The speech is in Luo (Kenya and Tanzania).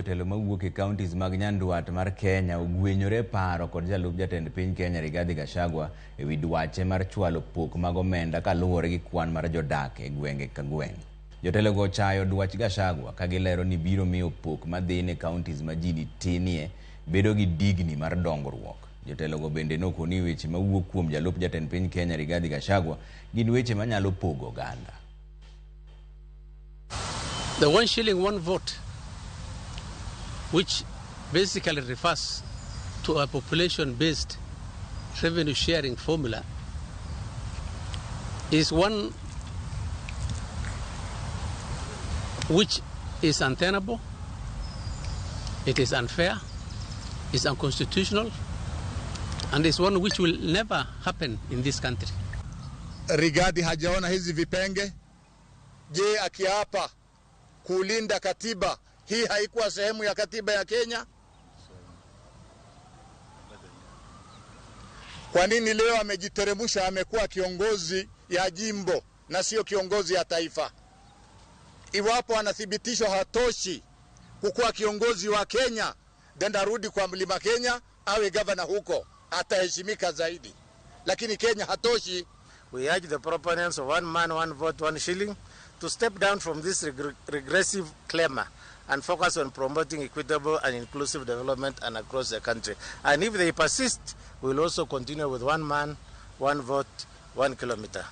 Jotelo mawuok e counties mag Nyandwat mar Kenya ogwenyore paro kod jalup jatend piny Kenya Rigathi Gachagua ewi dwache mar chwalo pok mag omenda kaluwore gi kwan mar jodak e gwenge ka gweng'. Jotelogo ochayo dwach Gachagua ka gilero ni biro miyo pok madhi ne counties ma ji tinie bedo gi digni mar dongruok. Jotelogo bende nokoni weche mawuok kuom jalup jatend piny Kenya Rigathi Gachagua gin weche manyalo pogo oganda. The 1 shilling, 1 vote, which basically refers to a population-based revenue sharing formula, is one which is untenable, it is unfair, is unconstitutional, and is one which will never happen in this country. Rigathi hajaona hizi vipenge? Je, akiapa kulinda katiba hii haikuwa sehemu ya katiba ya Kenya? Kwa nini leo amejiteremusha, amekuwa kiongozi ya jimbo na sio kiongozi ya taifa? Iwapo anathibitishwa hatoshi kukuwa kiongozi wa Kenya, then arudi kwa Mlima Kenya awe gavana huko, ataheshimika zaidi. Lakini Kenya hatoshi. We urge the proponents of one man, one vote, one shilling to step down from this regressive clamor and focus on promoting equitable and inclusive development and across the country. And if they persist, we will also continue with one man, one vote, 1 kilometer.